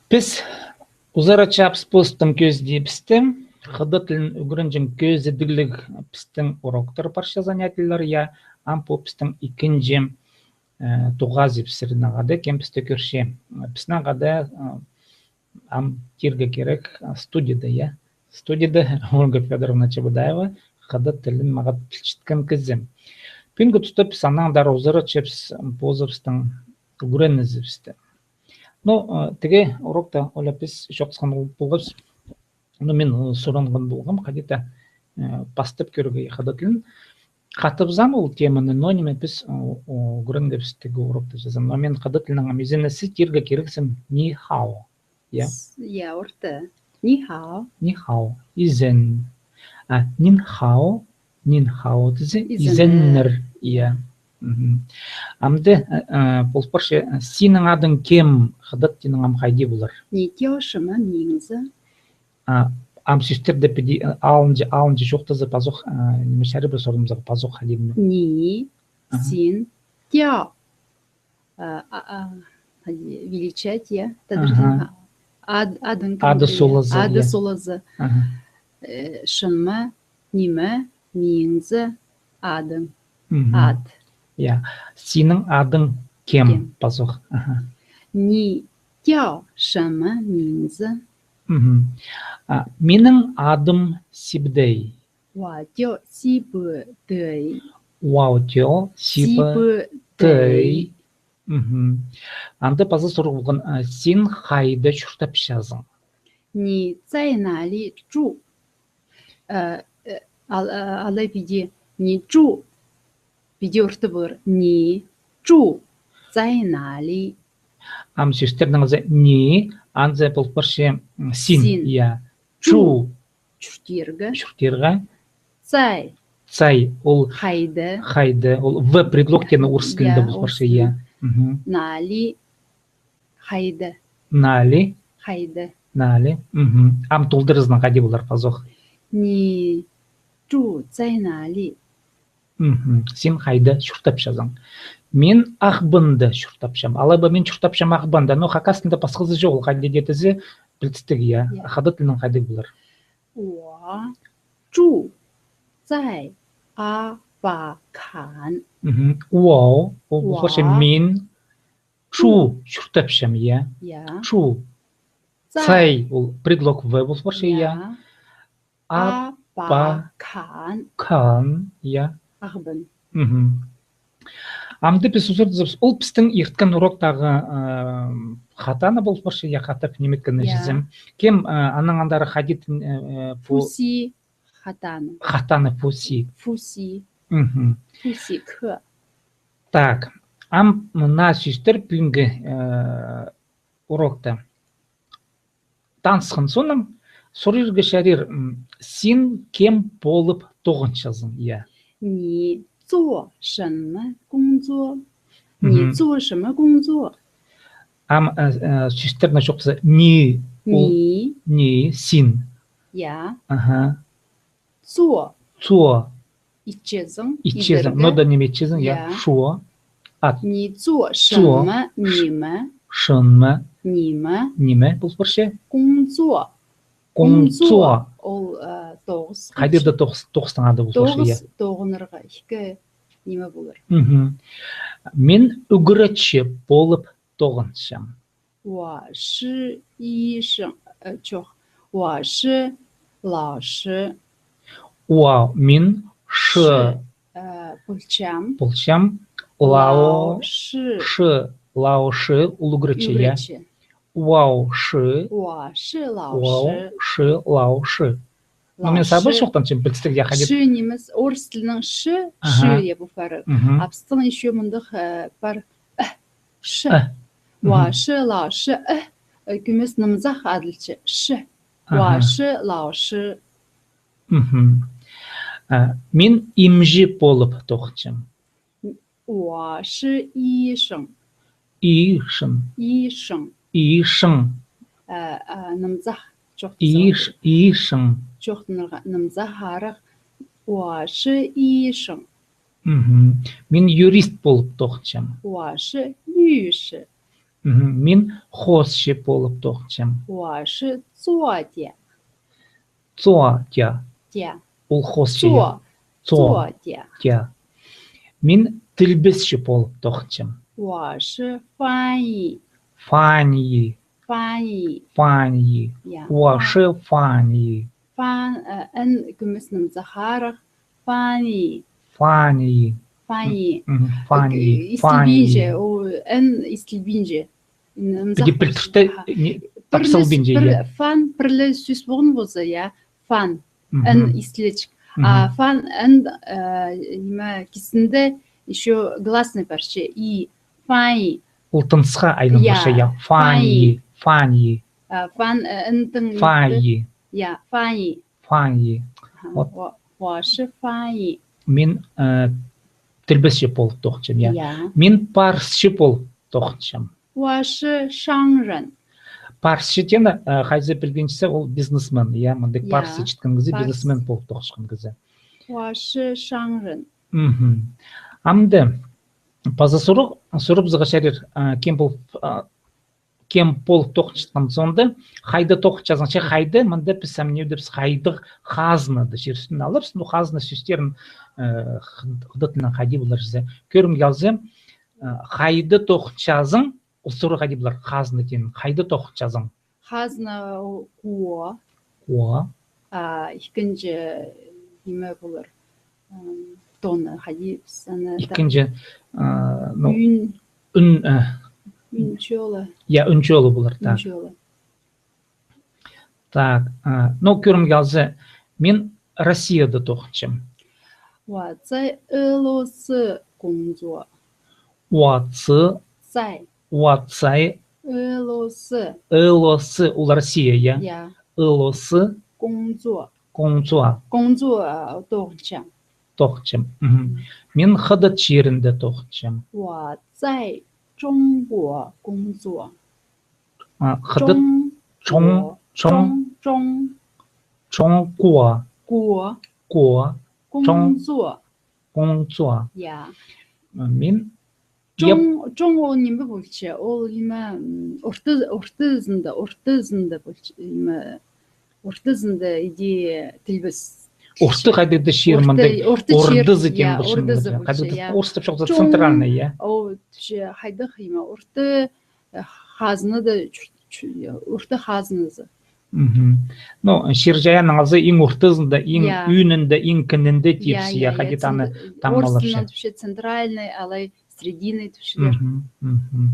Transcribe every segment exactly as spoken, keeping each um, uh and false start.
Піс узаратчабыс постың кӧзідібісті, хыдат тілін ӱгренҷең кӧзідігліг пістің уроктар парча, занятиелер, я, ам пу пістің ікінҷі, э, тоғазыбыс сірернең хада, кем пісті кӧрче. Пістің хада, э, ам тирге кирек, а, студияда, я. Студияда Ольга Фёдоровна Чебодаева, хыдат тілін мағат пілчеткен кізі. Пӱӱнгі туста піс аннаң андар узаратчабыс позыбыстың ӱгренізібісті. Ну, э, тігі урокта, Оля, піс чоохтасхан полғабыс. Ну, мин, э, суранған полғам, хайди-да, э, пастап кӧрерге хыдат тілін. Хатабызам ол теманы, но ниме піс, э, ӱгренгебіс тігі урокта чазам. Но мин хыдат тілінең ам изеннезе тирге кирексім ни хао. Я? С-, я, орта. Ни хао. Ни хао. Изен. А, нин хао. Нин хао тізе изеннер. Изеннер. Я. Мгм. Амды, э, э, пол парча, э, синің адың кем, хыдат тілінең ам хайди полар? 你叫什么名字? А, ам сӧстерді піди, э, алынҷа, алынҷа чоохтаза пазох, э, ниме, чарир ба сордым сағаа, пазох хайди ниме? 你, аха, син, 叫. А, а, а, хайди, величать, я, тадар, аха, син, а, ад-, адың кем, ады, я, солазы, ады, я, солазы. Аха. Э, 什么, ниме, 名字, адың. Мгм. Ад. Я. Синің адың кем, кем, пазох. Аха. 你叫什么名字? Мгм. А, минің адым Сибдей. 我叫西伯德。 我叫西伯德。 西伯德。 Мгм. Анда паза сурығ полған, а, син хайда чуртапчазың? 你在哪里住? Э, э, ал-, э, алай піди, 你住, піди орта полар. 你住在哪里? Ам сӧстернің ызы 你, анзы пол парча, м, син, син, я. 住. 住. Чуртирға. Чуртирға. 在. 在, ол хайда. Хайда, ол в предлог теені орыс тілінде, я, пол парча, орыс тілінде, я. Мгм. 哪里. Хайда. 哪里. Хайда. 哪里. Мгм. Ам толдыразынаң хайди полар пазох? 你住在哪里? Мгм. Син хайда чуртапчазың? Мин Ағбанда чуртапчам. Алай ба мин чуртапчам Ағбанда. Но хакас тілінде пасхазы чоғыл, ол хайди дее тізе пілдістіг, я. Я. Хыдат тілінең хайди полар? 我住在阿巴坎. Мгм. 我, ол пол парча 我. Мин. 住, чуртапчам, я. Я. 住. 在. 在, ол предлог в пол парча, я. Я. А, ба, ба, кан. Кан, я. Ағбан. Мгм. Амды піс узаратчабыс. Ол пістің ирткен уроктағы, э, хатаны пол парча, я, хатап ниме иткенін, я, чазам. Кем, э, аннаң андар хайди, э, э, пу-, 复习 хатаны. Хатаны 复习. 复习. Мгм. 复习课. Так, ам мына сӧстер пӱӱнгі, э, урокта танысхан соонаң сурарға чарир, м, син кем полып тоғынчазың, я? 你做什么工作? 你做什么工作? Мгм. Ам, э, э, сӧстерні чоохтаза, 你, ол, 你. 你, син. Я. Аха. 做. 做. Итчезің, итчезің, идерге. Но да ниме итчезің, я. Я. 说. Ат. 你做什么, 做. Ниме. 什么. Ниме. Ниме пол парча? 工作. 工作. 工作. Ол, э, тоғыс. Хайдағ-да тоғыс, тоғыстың ады пол парча, я. Тоғыс, тоғынарға, ікі ниме полар. Мгм. Мин ӱгретчі полып тоғынчам. 我是医生, э, чох. 我是老师. 我, мин, 是, 是, э, полчам. Полчам. 老师. 老师, 老师, ол ӱгретчі, я. Ӱгретчі. 我是. 我是老师. 我是老师. Ну, мин саба чоохтанчам, пілдістіг, я, хайди. 是 нимес, орыс тілінің 是, аха, 是 я пу парар. Мгм. А пістің ещё мындағ, э, пар, э, 是. Э. 我是老师, э, э, кӧмес нымзах адалча. 是. Аха. 我是老师. Мгм. А, мин имҷі полып тоғынчам. 我是医生. 医生. 医生. 医生. Э, э, нымзах чоохтанарға. 医, 医生. Чоохтанарға нымзах арах. 我是医生. Мгм. Мин юрист полып тоғынчам. 我是律师. Мгм. Мин хоосчы полып тоғынчам. 我是作家. 作家. 家. Ол хоосчы, я. 作. 作. 作家. 作. Мин тілбесчі полып тоғынчам. 我是翻译. 翻译. 翻译. 翻译. Я. 我是翻译. Фан, э, н кӧмес нымза харах. 翻译. 翻译. 翻译. Мгм. 翻译. Э, истілбинче, о, н истілбинче. Піди пілтірте, аха, не, пір ле тапсалбинче, пір, я. Фан, пір ле сӧс полған полза, я, фан, мгм, н истілче. А, мгм, фан, н, э, ниме, кистінде ещё гласный парча, и, 翻译. Ол тынысха айлан, я, парча, я, 翻译, 翻译. 翻译. А, фан, э, н тың, 翻译. Я, 翻译. 翻译. Аха, вот. 我，我是翻译. Мин, э, тілбесчі полып тоғынчам, я. Я. Мин парысчы полып тоғынчам. 我是商人. Парысчы теені, э, хайзы пілгенчезі, ол бизнесмен, я, мындағ, я, парысчы читкен кізі, парыс, бизнесмен полып тоғынчатхан кізі. 我是商人. Мгм. Амды паза сурығ, сурыбызарға чарир, э, кем полып, э, кем полып тоғынчатхан соонда, хайда тоғынчазың, че хайда, мында піс сомневаемся, хайдағ хазнада чир ӱстӱн аларбыс, ну, хазна сӧстерін, э, х-, хыдат тілінең хайди полар чізе. Кӧрімге алза, э, хайда тоғынчазың, ол сурығ хайди полар, хазна теен, хайда тоғынчазың? Хазна, о, куо. Куо. А, ікінҷі, ниме полар? М, тоны, хайди піс аны та-, ікінҷі, а, ну, ӱн. Ӱн, а. Ӱн чолы. Я, ӱн чолы полар, так. Ӱн чолы. Так, а, ну, кӧрімге алза, мин Россияда тоғынчам. 我在俄罗斯工作. 我在. 在. 我在俄罗斯. 俄罗斯, ол Россия, я? Я. 俄罗斯. 工作. 工作. 工作, а, тоғынчам. Тоғынчам. Мгм. Мин хыдат чирінде тоғынчам. 我在中国工作. А, хыдат. 中, чоң, чоң, чоң, чоң. 中国. 国. 国. 工作. 工作. Я. Мин чоң, чоң ол ниме полча? Ол ниме, м, орты, ортызында, ортызында полча, ниме, ортызында иди тілбес. Орты хайдағ-да чир мындағ, орты, орты чир, ордызы теен, я, ордызы полча, я. Хайдағ-да орыстап чоохтаза, чоң, центральный, я. Ол тіпче хайдағ ниме, орты, э, хазнада чур-, чу-, орты хазназы. Мгм. Ну, чир-чайааннаң алза, иң ортызында, иң, я, ӱнінде, иң кінінде, я, тіпче, я, я, хайди-да аны, цент-, таңмалапча. Орыс тілінең тіпче центральный, алай срединный тіпчелер. Мгм, мгм.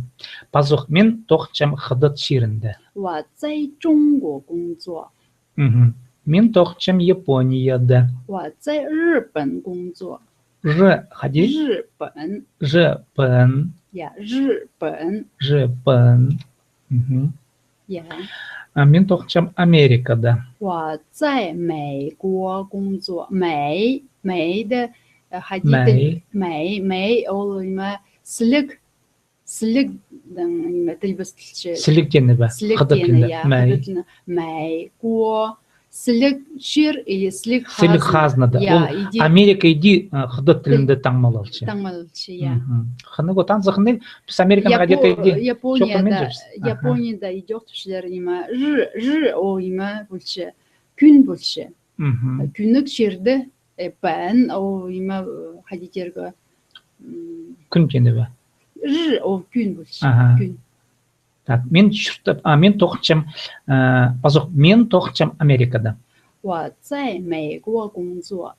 Пазох, мин тоғынчам хыдат чирінде. 我在中国工作. Мгм. Мин тоғынчам Японияда. 我在日本工作. Ж, хайди? 日本. 日本. Я, 日本. 日本. Мгм. Я. А мин тоғынчам Америкада. 我在美国工作. 美, 美 дее, э, хайди тіл-, 美. 美, 美, ол ниме, сіліг, сілігнің ниме тілбестелче. Сіліг теені бе? Сіліг теені, я, хыдат тілінде. 美. 美国. Сіліг чир или сіліг хазна. Сіліг хазна, да. Я, ол иди. Америка иди, а, хыдат тілінде таңмалалча. Таңмалалча, я. Мгм. Хынығ, вот анзы хынығ, піс Американың, Япо-, хыдат тілінде, Японияда, чоохтанминчабыс. Аха. Японияда идӧк тіпчелер ниме, ж, ж, ол ниме полча, кӱн полча. Мгм. Кӱнніг чирде, э, пен, ол ниме, э, хайди тирге, м, кӱн теені бе? Ж, ол кӱн полча. Аха. Кӱн. Так, мин чуртап, а, мин тоғынчам, э, пазох, мин тоғынчам Америкада. 我在美国工作.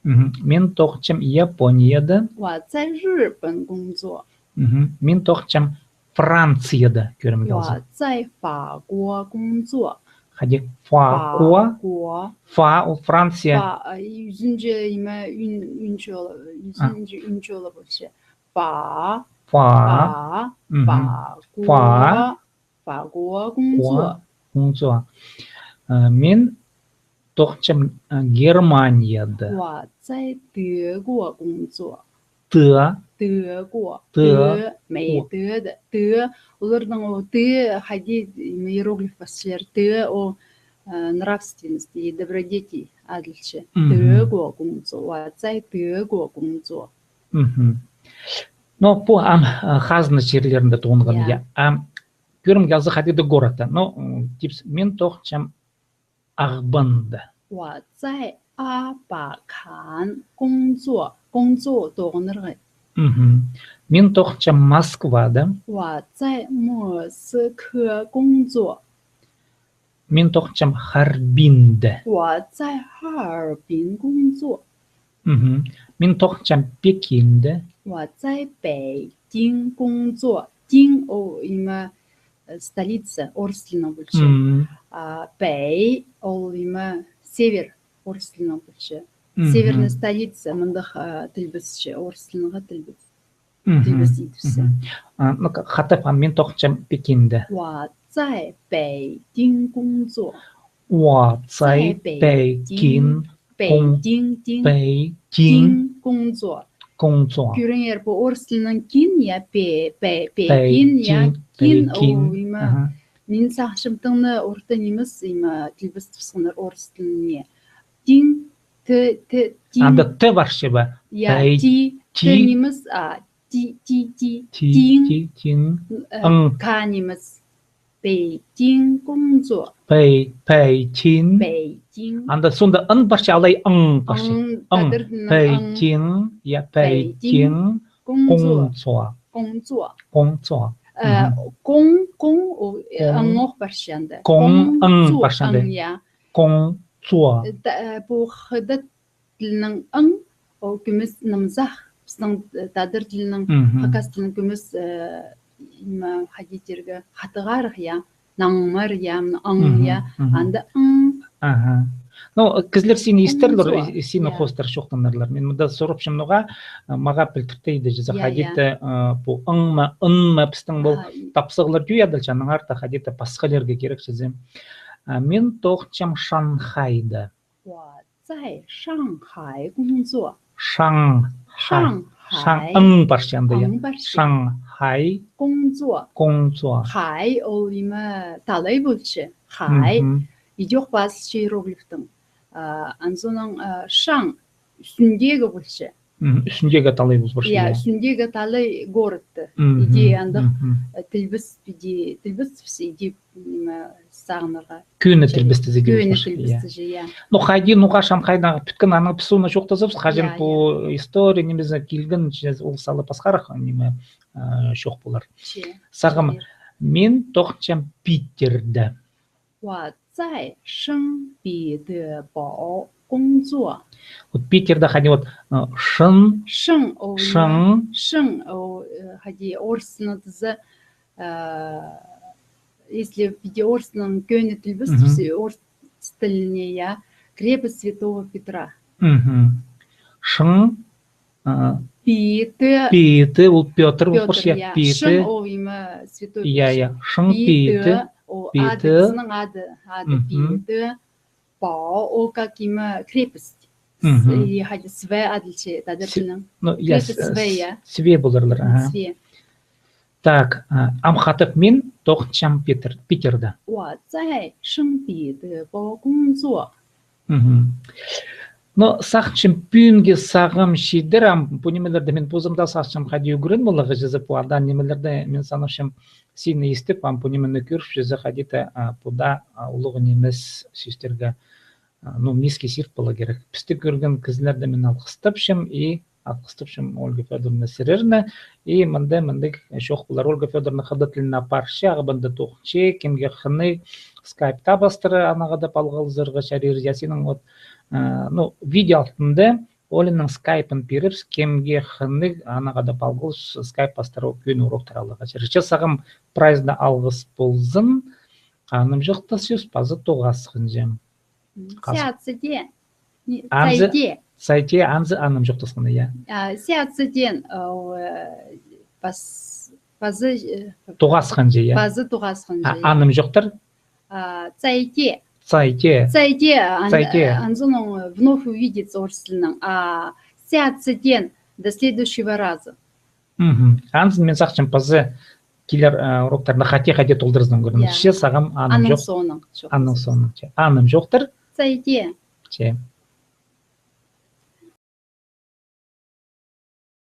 Мгм. Мин тоғынчам Японияда. 我在日本工作. Мгм. Мин тоғынчам Францияда, кӧрімге алза. 我在法国工作. Хайди, фа, куа? 法国. Фа, ол Франция. Фа, а, и ӱзінҷі ниме, ӱн, ӱн чолы, а, ӱзінҷі ӱн чолы полча. Фа. Фа. Фа. Мгм. Фа. Фа. Фа. Фа. Куа. Куңзуа. Куңзуа. Э, мин тоғынчам, э, Германияда. 我在德国工作. Т. 德国. Т. Т. Мей. Т. Т. Олардың ол Т, хайди, иероглиф пасчалар. Т, ол, э, нравственность и добродетель адалча. Мгм. 德国工作. 我在德国工作. Мгм. Но пу ам, а, хазна чирлерінде тоғынған, я. Я. Ам Кӧрімге алза, хайди-да городта. Но, м, типс, мин тоғынчам Ағбанда. 我在阿巴坎工作. 工作 тоғынарға. Мгм. Мин тоғынчам Москвада. 我在莫斯科工作. Мин тоғынчам Харбинде. 我在哈尔滨工作. Мгм. Мин тоғынчам Пекинде. 我在北京工作. 京 ол, има, э, столица, орыс тілінең полча. Мгм. А, 北 ол, има, север, орыс тілінең полча. Мгм. Северная столица, мындағ, а, тіл пасча, орыс тілінең тіл пас. Мгм. Тіл пас идібіссе. Мгм. А, ну, ка-, хатап, а, мин тоғынчам Пекинде. 我在北京工作. 我在北京. 北京. 北京. 工作. 工作. Кӧріңер, пу орыс тілінең кин, я, пе-, пе-, Пекин, я, кин, ол, има. Аха. Мин сағынчам, тың на орта нимес, има, тіл пас тіпсінер орыс тіліне. Тиң, т, т, тиң. Анда т парча ба? Я, ти, т нимес, а, ти, ти, ти, тиң. Тиң. Э, ң. К нимес. 北京工作. Пей, пейкин. 北京. Анда соонда н парча, алай ң парча. Ң, ң. Тадар тілінең ң. Пейкин, я, пейкин. 工作. 工作. 工作. 工作. Э, коң, коң, ол, э, ң ох парча анда. Коң, ң парча анда. Ң, я. 工作. Э, та-, э, пу хыдат тілінің ң, ол кӧмес нымзах, пістің, э, тадар тілінің, хакас тілінің кӧмес, э, ниме, хайди тирге, хатығарах, я, наңмар, я, ң, я, анда ң. Аха. Ну, кізілер сині истерлер, сині хоостар чоохтанарлар. Мин мында сурапчам ноға, э, мағаа пілдіртті иді, чаза хайди-да, э, пу ң ма, н ма, пістің пу тапсағлар тӧӧй адалча, аның арты хайди-да пасхалирға кирек чізе. А, мин тоғынчам Шанхайда. 我在上海工作. Шанхай. Шанхай. Шан-, ң парча анда, я. Ң парча. Шанхай. 工作. 工作. Хай, ол, има, талай полча. Хай. Мгм. Идӧк пазылча иероглифтің. А, анзынаң, а, шаң, ӱстӱндегі полча. Мгм. Ӱстӱндегі талай полча, я. Ӱстӱндегі талай городты. Мгм. Иди андағ, э, тілбіс, иди тілбіс, іди, ниме, сағынарға. Кӧні тілбістезі, кӧні тілбістезі, я. Ну, хайди, ноға Шанхайдағы пӱткен, анаң піс оны чоохтазабыс, хаҷан пу история нимезіне килген, ол сала пасхарах, ниме, э, чоох полар. Сағам, мин тоғынчам Питерде. 我在圣彼得堡工作. Вот Питерде хайди вот, э, шын, шың, ол, шың, шың, ол, э, хайди орыснаң тізе, э, если піди орыснаң кӧні тілбіс, орыс тіліне, я, крепость Святого Петра. Мгм. Шың, А, Питы. Питы, ол Пётр, Пётр, я. Питы. Шың, ол, има, святой. Я, я. Шың Питы. Ол ады, кізінің ады, ады Питы. Бао, ол как, има, крепость. Или хайди све адалча, тадар тілінең. Ну, я, крепость све, я. Све поларлар, аха. Све. Так, а, ам хатап мин тоғынчам Питер, Питерде. 我在圣彼得堡工作. Мгм. Но сағынчам, пӱӱнге сағам читер, ам пу нимелерді мин позым даа сағынчам, хайди ӱгрен поларға чізе пу адаан нимелерді, мин санапчам, сині истіп, ам пу нимені кӧріп чізе хайди-да, а, пу даа, а, улуғ нимес сӧстерге, а, ну, миске сир поларға кирек. Пісті кӧрген кізілерді мин алғыстапчам и алғыстапчам, Ольга Фёдоровна, сірерні. И мында мындағ чоох полар: Ольга Фёдоровна хыдат тілін апарча, Ағбанда тоғынча, кемге хынығ, скайпта пастыра, анаң хада палғалызарға чарир. Я, синің вот, э, ну, видео алтында Оляның скайпын пирібіс, кемге хынығ, анаң хада палғалыс, скайп пастыра кӧні уроктар аларға чарир. Че сағам прайзына алғыс ползын, анымҷохтасчабыс, паза тоғасханҷа. М, хас-, 下次见. Не, анзы, 再见. 再见, анзы анымҷохтасханҷа, я. А, 下次见, э, пас-, пазы, э, тоғасханҷа, я. Пазы тоғасханҷа, а, я. Анымҷохтар? А, 再见. 再见. 再见, ан-, 再见. Анзынаң, э, вновь увидеться орыс тілінең. А, 下次见, до следующего раза. Мгм. Анзын мин сағынчам, пазы килер, э, уроктарны хати-хати толдырзын кӧрінче. Я. Че сағам анымҷох. Аның соонаң чох. Аның соонаң, че. Анымҷохтар. 再见. Че.